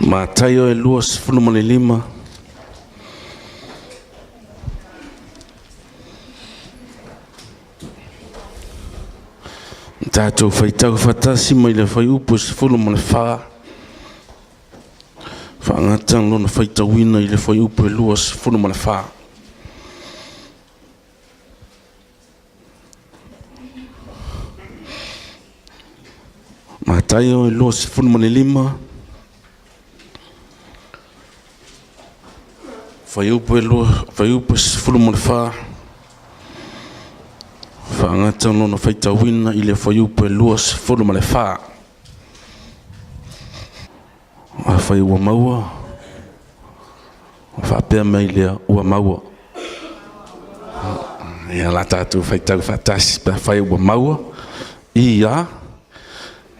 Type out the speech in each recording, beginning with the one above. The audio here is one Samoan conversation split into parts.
Mataio e 25. Tatou faitau faatasi mai le fuaiupu 14, faagata lona faitauina i le fuaiupu e 24. Mataio 25, fuaiupu 14, faagata lona faitauina i le fuaiupu e 24. Afai ua maua, faapea mai lea, ua maua. Ia la tatou faitau faatasi pe afai ua maua. Ia,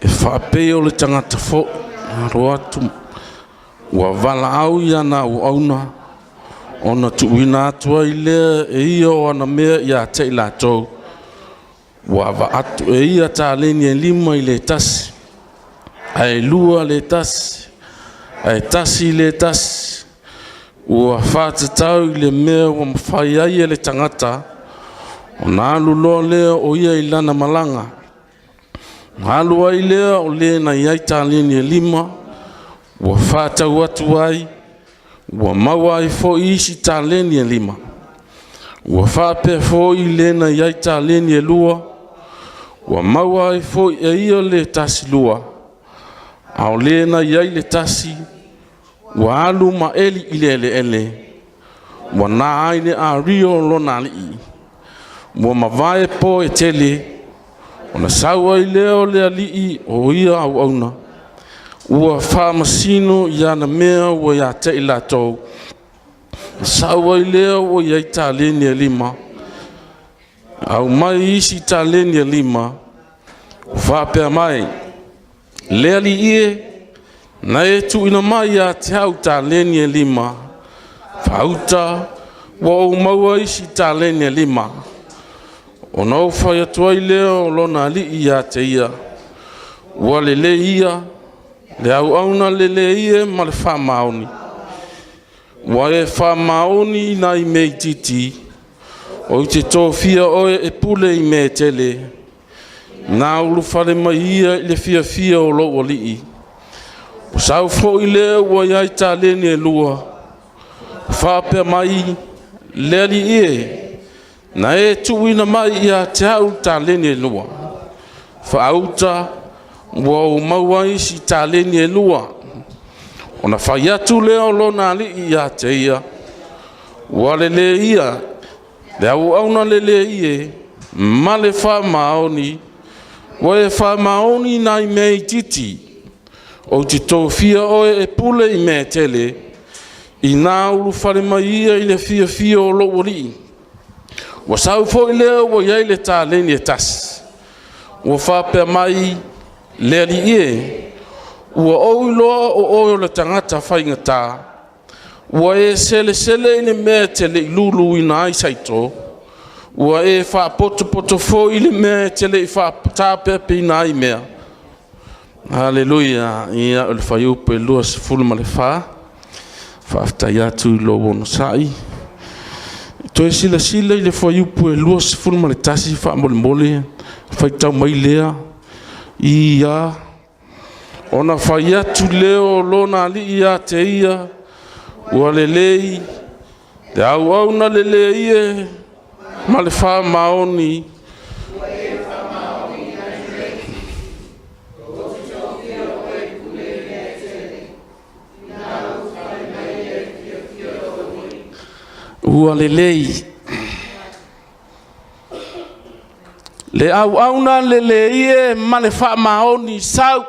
e faapei o le tagata foi, alo atu, ua valaau i ana auauna, ona tuuina atu ai lea e ia o ana mea ia te i latou, Ua avatu e ia taleni e 5 i le tasi, ae 2 le tasi, ae 1 le tasi. Ua faatatau i le mea ua mafai ai e le tagata, ona alu loa lea o ia i lana malaga. Ona alu ai lea o le na i ai taleni e 5, ua faatau atu ai, ua maua ai foi isi taleni e 5. Ua faapea foi le na i ai taleni e 2, ua maua ai foi e ia le tasi lua, a o le na i ai le tasi, ua alu ma eli i le eleele, ua na ai le ario o lona alii. Ua mavae po e tele, ona sau ai lea o le alii o ia auauna, ua faamasino i ana mea ua ia te i latou. Sau ai lea ua i ai taleni e 5, aumai isi taleni e 5, faapea mai, “Le alii e, na e tuuina mai ia te au taleni e 5, faauta ua ou maua isi taleni e 5.” Ona ou fai atu ai lea o lona alii ia te ia, “Ua lelei ia, le auauna lelei e ma le faamaoni. Ua e faamaoni i nai mea itiiti, ou te tofia oe e pule i mea e tele. Na ulufale mai ia i le fiafia o lou alii.” Ua sau foi le ua i ai taleni e 2, faapea mai, “Le alii e, na e tuuina mai ia te au taleni e 2, faauta ua ou maua isi taleni e 2.” Ona fai atu lea o lona alii ia te ia, “Ua lelei ia, le auauna lelei e ma le faamaoni, ua e faamaoni i nai mea itiiti, ou te tofia oe e pule i mea e tele. Ina ulufale mai ia i le fiafia o lou alii.” Ua sau foi le ua i ai le taleni e tasi, ua faapea mai, “Le alii e, ua ou iloa o oe o le tagata faigata, ua e selesele i le mea e te le i luluina ai saito, ua e faapotopoto foi i le mea e te le i taapeapeina ai mea.” Aleluia. Ia, o le fuaiupu e 24. Faafetai atu i lou onosai. Toe silasila i le fuaiupu e 21 faamolemole, faitau mai lea, i a. Ona fai atu lea o lona alii ia te ia, “Ua lelei, le auauna lelei e ma le faamaoni. Ua lelei. Le auauna lelei e ma le faamaoni, sau,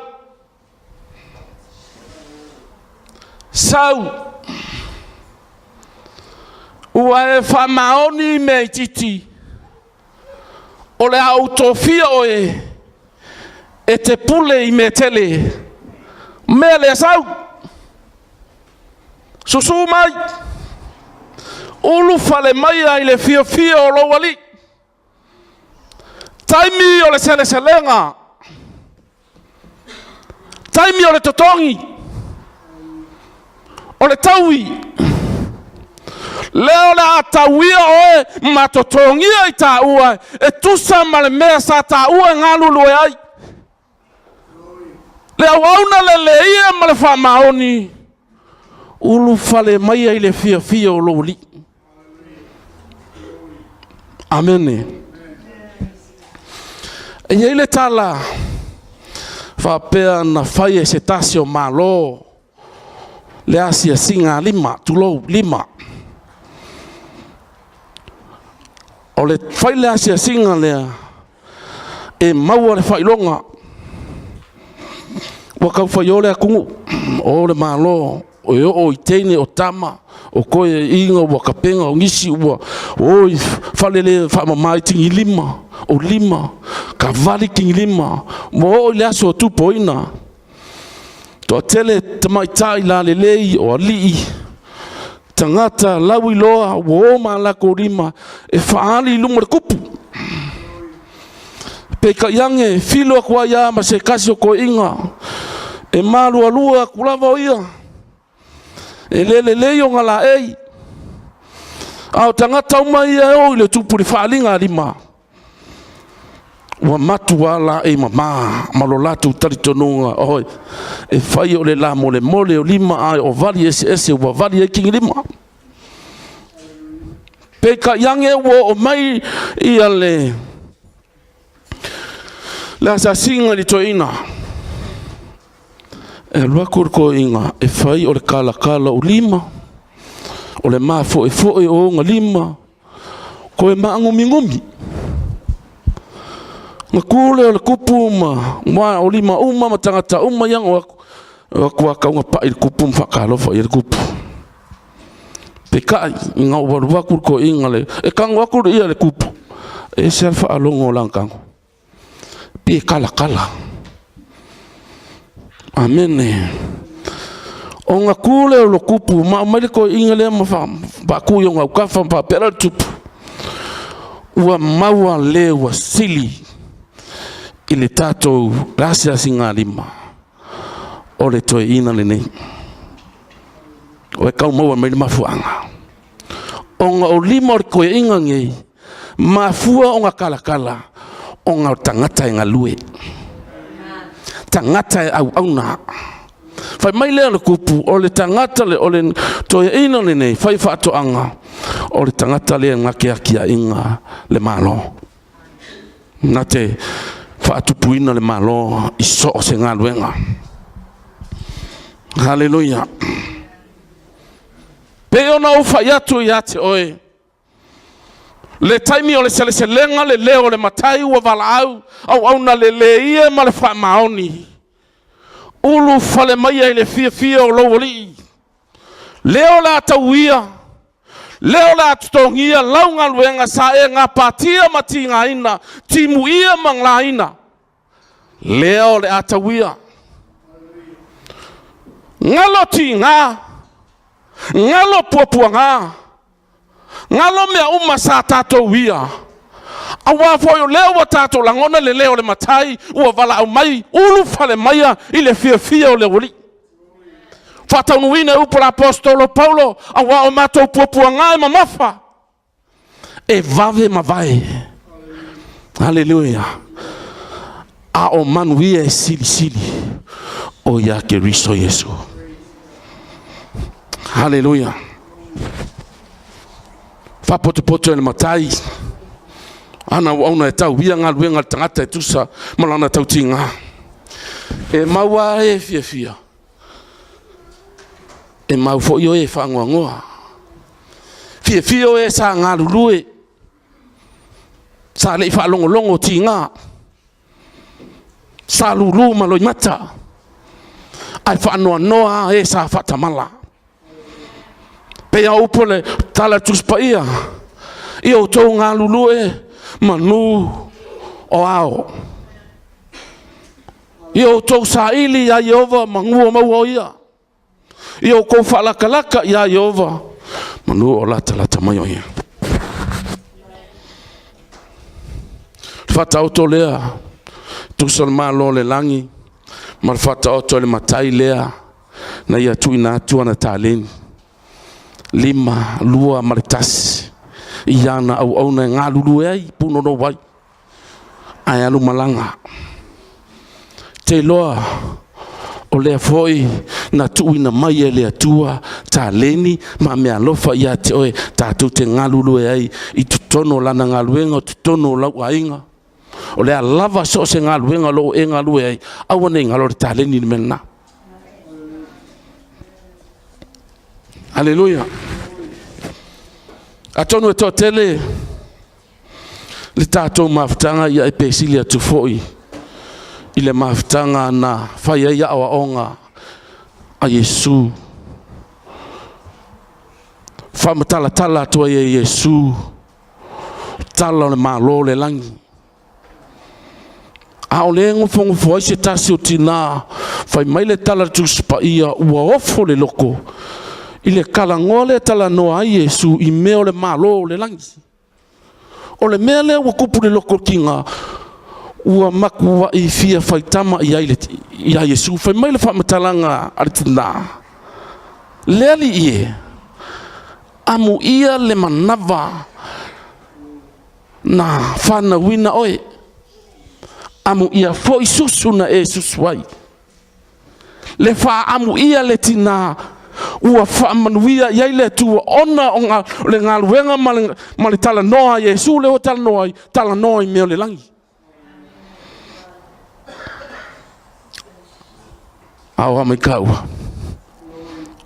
sau, ua e faamaoni i mea itiiti, o le a ou tofia oe e te pule i mea e tele. Mea lea, sau, susù mai, ulufale maia i le fiafia o lou alii. Taimi o le seleselega, taimi o le totogi. O le taui, lea o le a tauia oe ma totogia i taua e tusa ma le mea sa taua e galulue ai. Le auauna lelei e ma le faamaoni, ulufale mai ai i le fiafia o lou alii. Amene. E i ai le tala faapea na fai e se tasi o Malo le asiasiga a lima, tulou, lima. O le fai le asiasiga lea, e maua le faailoga ua tau faio le atunuu o le Malo e oo i teine o tama o toe iga ua tapena o nisi ua o i fale le faamama i tigilima o lima kavali tigilima ua oo i le aso tupoina toatele tamaitai lalelei o alii tagata lauiloa ua o ma latou lima e faaali i luma o le tupu. Peitai ane, filo atu ai lava ma se tasi o toeaiina, e malualua atu lava o ia, e le lelei ona laei, a o tagata uma ia e o i le tupu i le faaaliga a lima, ua matua laei mama ma lo latou talitonuga, oi, e fai o le lamolemole o lima ae o vali eseese ua vali ai tigilima. Peitai ane ua oo mai ia le asiasiga i le toeaina. E alu atu le toeaina e fai o le kalakala o lima, o le mafoefoe o ona lima, toe maaguminumi. Na tu lea o le tupu ma ma o lima uma ma tagata uma ia o atu, o atu a tau na pai le tupu ma faatalofa i ai le tupu. Peitai, ina ua alu atu le toeaina le, e tago atu le ia le tupu, e ese lava le faalogo o lana tago, pe kalakala. Amene. Ona tu lea o le tupu, ma aumai le toeaina lea ma faatu i ona autafa ma faapea la le tupu, ua maua le ua sili i le tatou asiasigalima o le toeaina lenei. O e tau maua mai le mafuaaga. Ona o lima o le toeaina nei, mafua ona kalakala, ona o tagata e galue. Tagata e auauna. Fai mai lea o le kupu, o le tagata le, o le toeaina lenei, fai faatoaga, o le tagata lea na te atiaina le Malo. Na te faatupuina le Malo i so o se galuega. Haleluia. Pei ona ou fai atu ia te oe, le taimi o le seleselega le leo o le matai ua valaau, auauna lelei ia ma le faamaoni, ulu fale mai ai le fiafia o lou alii. Lea o le a tauia, lea o le a totogia lau galuega sa e gapatia ma tigaina, timuia ma laina, lea o le a tauia. Galo tiga, galo puapuaga, galo mea uma sa tatou ia, aua foi o lea ua tatou lagona le leo o le matai ua valaau mai, ulufale maia i le fiafia o le aualii. Faataunuuina e upu a le Aposetolo Paulo, aua o matou puapuaga e mamafa, e vave mavae. Haleluia. A o manuia e silisili o ia Keriso Iesu. Haleluia. Faapotopoto e le matai, ana auauna e tauia galuega a le tagata e tusa ma lana tautiga. E mau a e fiafia, e mau foi oe e faanoanoa. Fiafia oe sa galulue, sa le i faalogologo tiga, sa lulu ma loimata, ae faanoanoa e sa faatamala. Pei a upu le tala Tusi Paia, ia outou galulue manu o ao. Ia outou saili iā Ieova manu o maua o ia. Ia outou faalakalaka iā Ieova manu o latalata mai o ia. Le faataoto lea, tusa le Malo o le lagi ma le faataoto i le matai lea. Na ia tuuina atu ana taleni, 5, 2 ma le 1, i ana auauna e galulue ai, punonou ai, ae alu malaga. Te iloa o lea foi na tuuina mai e le Atua taleni ma meaalofa ia te oe tatou te galulue ai i totonu o lana galuega, o totonu o lau aiga. O le a lava so o se galuega o lo o e galue ai, aua ne i galo le taleni le mea lena. Aleluia. Atonu e toatele le tatou mafutaga ia e pesili atu foi i le mafutaga na fai ai aoaoga a Iesu. Faamatalatala atu ai e Iesu tala o le Malo o le lagi. A o lea e nofonofo ai se tasi o tina, fai mai le tala a le Tusi Paia, ua ofo le loko i le talanoa lea e talanoa ai Iesu i mea o le Malo o le lagi. O le mea lea ua tupu i le loko o le tina, ua matuai fia faitama i ai ia Iesu. Fai mai le faamatalaga a le tina, Le Alii e, amuia le manava na fanauina oe, amuia foi susu na e susu ai. Le faaamuia le tina ua faamanuia i ai le Atua ona o le galuega ma le talanoa a Iesu lea ua talanoa ai, talanoa i mea o le lagi. A o mai kaua,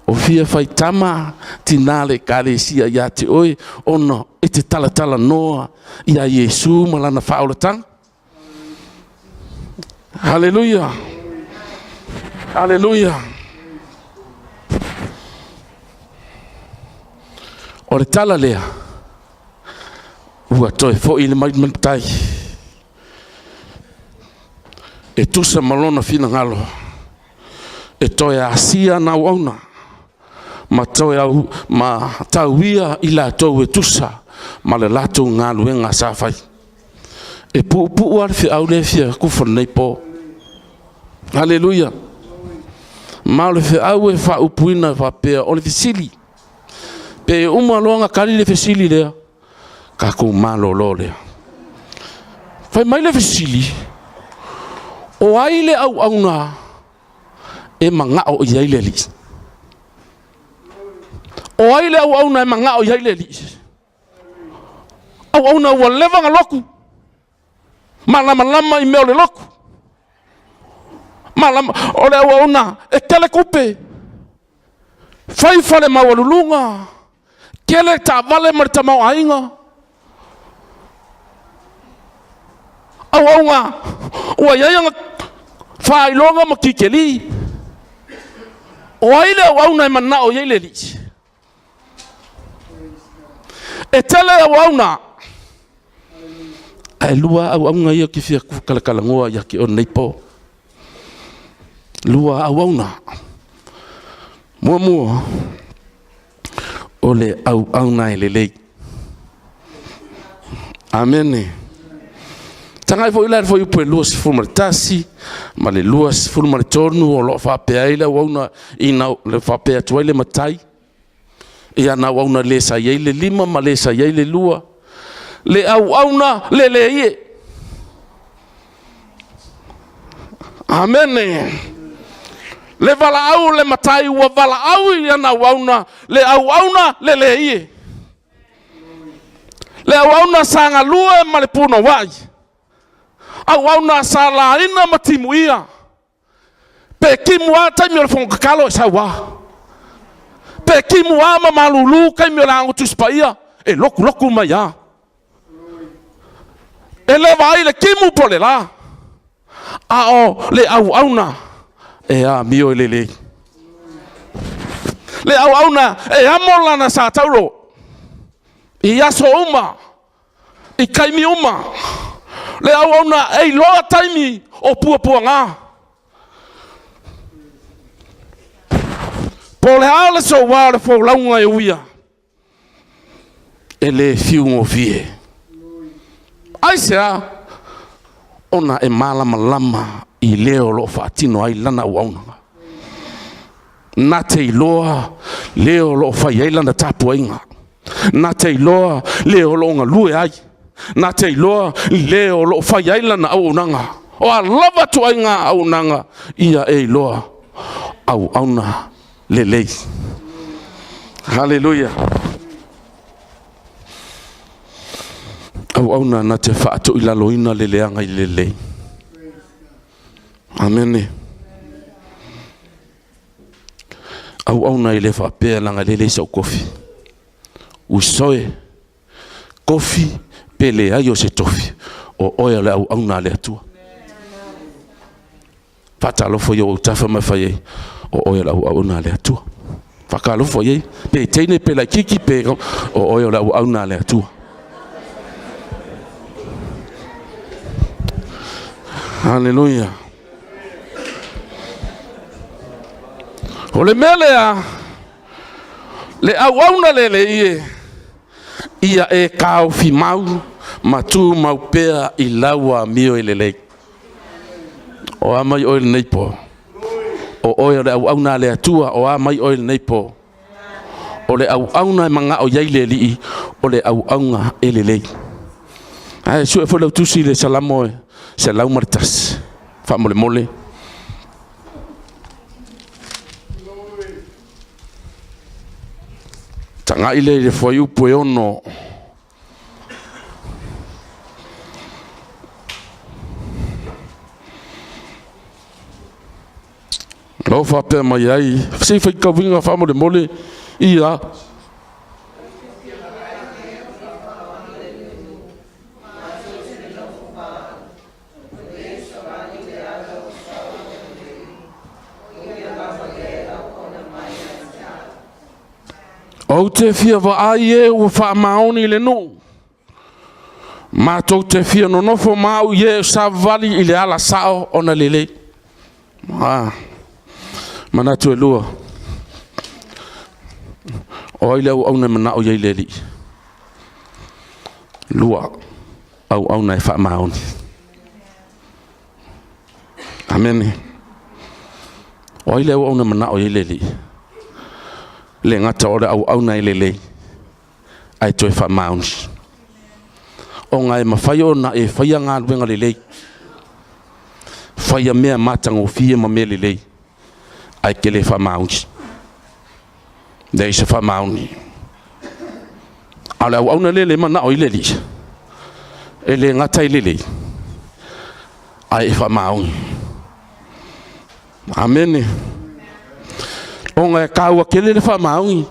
o fia faitama tina le ekalesia ia te oe ona e te talatalanoa ia Iesu ma lana faaolataga. Haleluia. Haleluia. O le tala lea, ua toe foi le mai matai e tusa ma lona finagalo e toe asia ana auauna ma toe au, ma tauia i latou e tusa ma le latou galuega sa fai. E puupuu lava le feau lea e fia kufa lenei po. Aleluia. Ma o le feau e faaupuina faapea, o le fesili. Pe uma loa ona tali le fesili lea, tatou malolo lea. Fai mai le fesili, o ai le auauna e manao i ai le Alii? O ai le auauna e manao i ai le Alii? Auauna ua leva ona lotu, malamalama i mea o le lotu. Malama, o le auauna e tele tupe, fai fale maualuluga, tele taavale ma le tamaoaiga. Auauna ua i ai ona faailoga ma titeli. O ai le auauna e manao i ai le Alii? E tele auauna, ae lua auauna ia ou te fia talatalanoa ia te oe lenei po. Lua auauna. Muamua, o le auauna e lelei. Amene. Tagai foi la le fuaiupu e 21 ma le 23 o lo o faapea ai le auauna ina le faapea atu ai le matai i ana auauna le sa i ai le 5 ma le sa i ai le 2 le auauna le le ie. Amene. Le valaau le matai ua valaau i ana auauna le auauna le le ie. Le auauna sa galue ma le punouai, auauna sa laina ma timuia, pe timu a taimi o le fono tatalo e sau a, pe timu a ma malulu taimi o le ago Tusi Paia e lotulotu mai a. E le vaai le timu po le la, a o le auauna e amio e lelei. Le auauna e amo lana sa taulo i aso uma, i taimi uma. Le auauna e iloa taimi o puapuaga. Po o le a le soua o le folauga e uia, e le fiugofie. Aisea? Ona e malamalama i le o lo o faatino ai lana auaunaga. Na te iloa le o loo fai ai lana tapuaiga. Na te iloa le o loo galue ai. Na te iloa le o loo fai ai lana auaunaga. O a lava ituaiga auaunaga, ia e iloa auauna lelei. Haleluia. Auauna na te faatoilaloina le leaga i le lelei. Amene. Auauna e le faapea leaga e leai sau kofi. Uso e, kofi pe leai o se tofi, o oe o le auauna a le Atua. Faatalofa i ou autafa ma fai ai, o oe o le auauna a le Atua. Faatalofa i ai, pe teine pe laititi pe o oe o le auauna a le Atua. Haleluia. O le mea lea, le auauna lelei e, ia e taofi mau ma tumau pea i lau amio e lelei. O a mai oe lenei po? O oe o le auauna a le Atua, o a mai oe lenei po? O le auauna e manao i ai le Alii, o le auauna e lelei. Ae sue foi lau tusi i le Salamo e 101, faamolemole. Tagai lea i le fuaiupu e 6. Lau faapea mai ai, se i faitauina faamolemole, ia. Ou te fia vaai e ua faamaoni le nuu. Matou te fia nonofo ma au i e savavali i le ala sao ona lelei. Ah, manatu e lua. O ai le auauna e manao i ai le Alii? Lua, auauna e faamaoni. Amene. O ai le auauna e manao i ai le Alii? Le gata o le auauna e lelei, ae toe faamaoni. Ona e mafai ona e faia galuega lelei, faia mea matagofie ma mea lelei, ae te le faamaoni. Leai se faamaoni. A o le auauna lea le manao i le Alii, e le gata i lelei, ae e faamaoni. Amene. Ona e taua tele le faamaoni.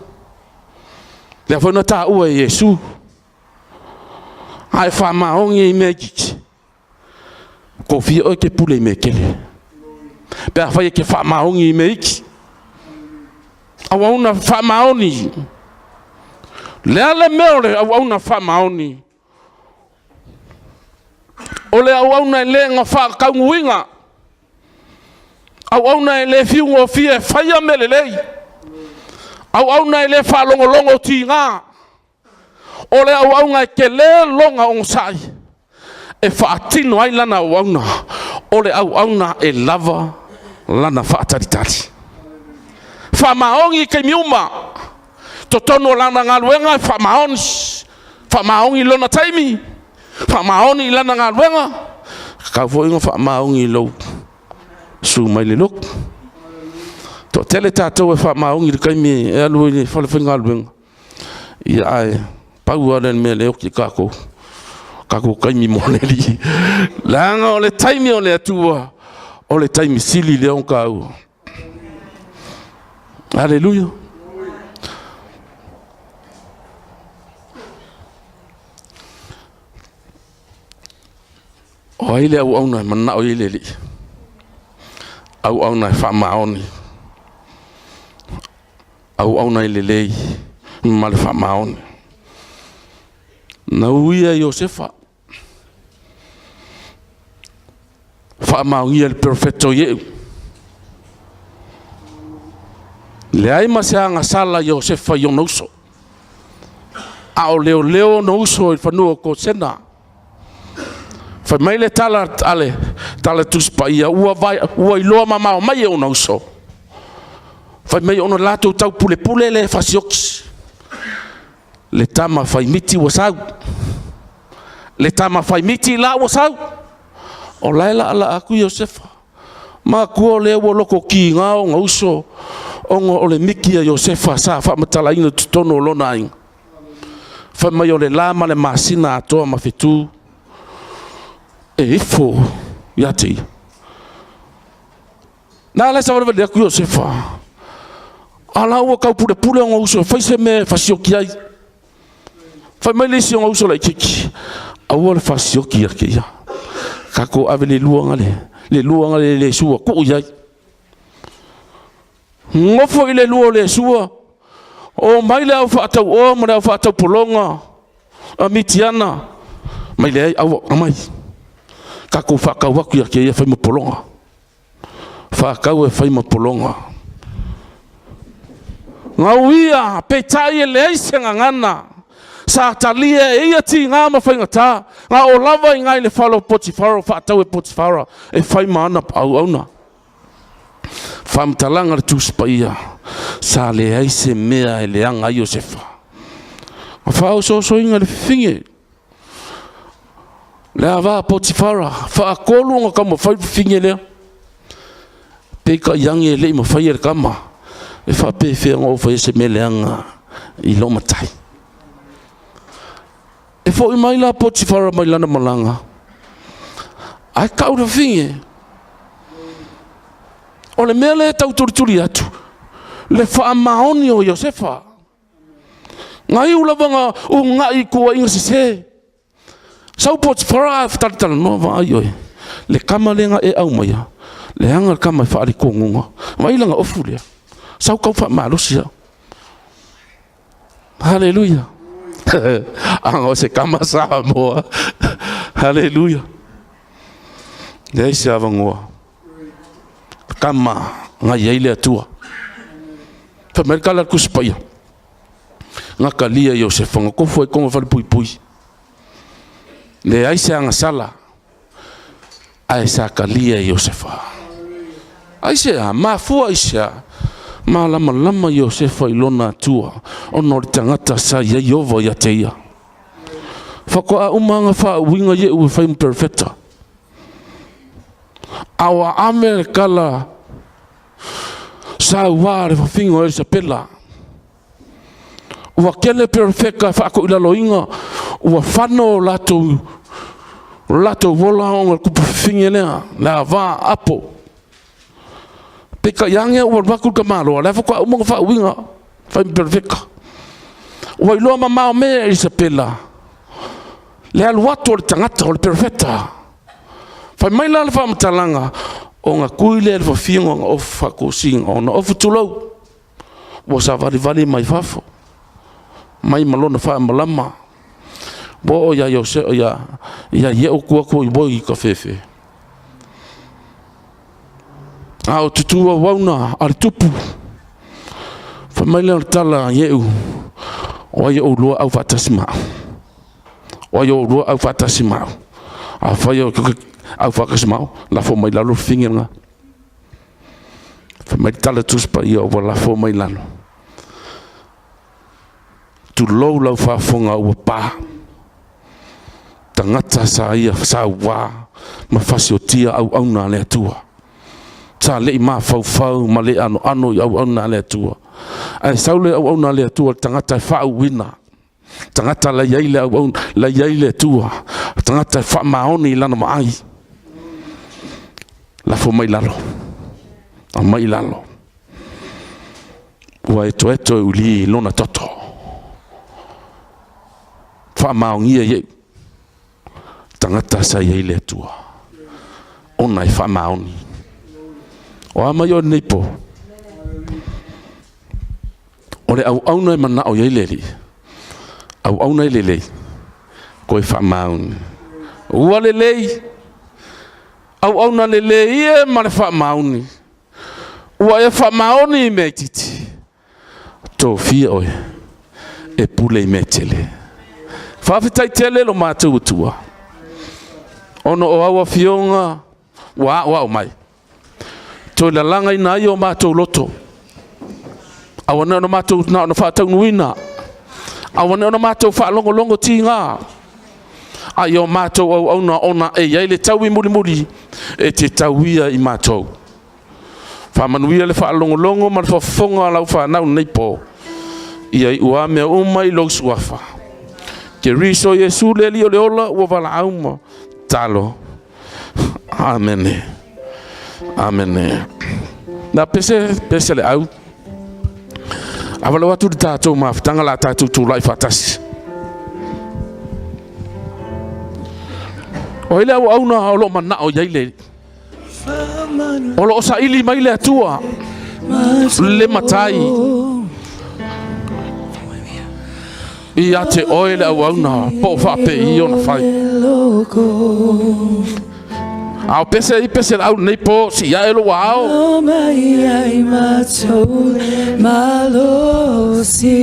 Lea foi na taua e Iesu. A e faamaoni i mea itiiti, tofia oe te pule i mea tele. Pe afai e te faamaoni i mea iti, auauna faamaoni. Le a le mea o le auauna faamaoni? O le auauna e le na faataunuuina. Auauna e le fiugofie e faia mea lelei. Auauna e le faalogologo tiga. O le auauna e tele lona onosai e faatino ai lana auauna. O le auauna e lava lana faatalitali. Faamaoni i taimi uma. Totonu o lana galuega e faamaoni. Faamaoni i lona taimi. Faamaoni i lana galuega. Tatau foi ona faamaoni i lou susu mai le lotu. Toatele tatou e faamaoni i le taimi e alu ai i le fale faigaluega. Ia ae pau lava lea o le mea lea e oti i tatou, tatou taimi mo le Alii. Leaga o le taimi o le Atua, o le taimi sili lea ona taua. Aleluia. O ai le auauna e manao i ai le Alii? Auauna e faamaoni. Auauna e lelei ma le faamaoni. Na uia Iosefa. Faamaonia le perofeta o Ieu. Leai ma se agasala Iosefa i ona uso. A o leoleo ona uso i le fanua o Kosena. Fai mai le tala a le tala Tusi Paia, ua iloa mamao mai e ona uso. Fai mai ona latou taupulepule le fasioki. Le tama faimiti ua sau. Le tama faimiti la ua sau. O la e laalaa atu Iosefa. Matua lea ua loto kiga ona uso, ona o le miti a Iosefa sa faamatalaina i totonu o lona aiga. Fai mai o le la ma le masina atoa ma fetu e ifo ia te ia. Na ala e savalivali atu Iosefa, a la ua taupulepule ona uso e fai se mea e fasioki ai. Fai mai le isi o uso laitiiti, aua le fasioki ia te ia. Tatou ave le lua le, le lua le le sua, tuu i ai. Nofo i le lua o le sua, o mai le au faatauoa ma le au faataupologa a Mitiana, mai leai, aua, aumai. Tatou faatau atu ia te ia fai ma pologa. Faatau e fai ma pologa. Gauia, peitai e leai se gagana sa talia e ia tiga ma faigata, na oo lava i ina i le fale o Potifara o faatau e Potifara e fai ma ana auauna. Faamatalaga a le Tusi Paia, sa leai se mea e leaga ai Iosefa. Na faaosoosoina le fafine, le ava a Potifara, faatolu ona taumafai le fafine lea. Peitai ane e le i mafai e le tama e faapefea ona ou faia se mea leaga i lou matai. E foi mai la Potifara mai lana malaga, ae tau le fafine. O le mea lea e tau tulituli atu, le faamaoni o Iosefa. Na iu lava na uunai i tuuaiga sese. Sau Potifara ae talatalanoa, vaai oe, le tama lea na e aumaia, leaga le tama e faaletonuga. Vaai lana ofu lea. Sau tau faamalosi au. Haleluia. Aga o se kama Samoa. Haleluia. Leai se avanoa. Kama na i ai le Atua. Fai mai le tala a le Tusi Paia. Na talia Iosefa, na tofu ai tonu falepuipui. Leai se agasala, ae sa talia Iosefa. Aisea? Mafua aisea? Malamalama Iosefa i lona Atua, ona o le tagata sa i ai Ieova ia te ia. Faatoa uma aga faauiga Ie'u e fai ma perofeta. A ua ame le tala saua le fafine o Elisapela. Ua tele perofeta e faatoilaloina, ua fano o latou ola ona o le tupu fafine lea, le ava apo. Peitai ane ua alu atu le tamaloa, lea faatoa uma ona faauiga, fai ma perofeta. Ua iloa mamao mea Elisapela, le alu atu o le tagata o le perofeta. Fai mai la le faamatalaga, ona tui lea i le fafine ona ofu faatosina, ona ofu tulou, ua savalivali mai fafo, mai ma lona faamalama. Ua oo ia Iose, ia, ia Ieu tu atu i moi i ka fefe. A o tutu auauna a le tupu. Fai mai lea o le tala a Ieu, o ai o oulua au faatasi ma au. O ai o oulua au faatasi ma au. Afai o au faatasi ma au, lafo mai lalo le fafine lena. Fai mai le tala Tusi Paia ua lafo mai lalo. Tulou lau faafofoga ua pa. Tagata sa ia saua ma fasiotia auauna a le Atua. Sa le i mafaufau ma le anoano i auauna a le Atua. Ae sau le auauna a le Atua, le tagata e faauuina. Tagata la i ai le auauna, la i ai le Atua. Tagata e faamaoni i lana vaai. Lafo mai lalo. Aumai i lalo. Ua etoeto e uli i lona toto. Faamaonia iai. Tagata sa i ai le Atua. Ona e faamaoni. O a mai o lenei po? O le auauna e manao i ai le Alii. Auauna e lelei. Koe faamaoni. Ua lelei. Auauna lelei e ma le faamaoni. Ua e faamaoni i mea itiiti, tofia oe e pule i mea tele. Faafetai tele lo matou Atua, ona o au afioga ua aoao mai, toe lalagaina ai o matou loto. Aua ne ona matou na ona faataunuina. Aua ne ona matou faalogologo tiga. A ia o matou auauna ona e i ai le taui mulimuli e te tauia i matou. Faamanuia le faalogologo ma le fofoga o lau fanau nei po. Ia iu a mea uma i lou suafa. Keriso Iesu le Alii o le ola ua valaau ma talo. Amene. Amene. Na pese pese le au. Avalo atu le tatou mafutaga la tatou tulai faatasi. O ai le auauna o lo o manao i ai le o lo o saili mai le Atua le Matai ia te oe le auauna po o faapei ona fai. A o pese i pese lau nei po si ia e lo ao. Mai ai matou malosi.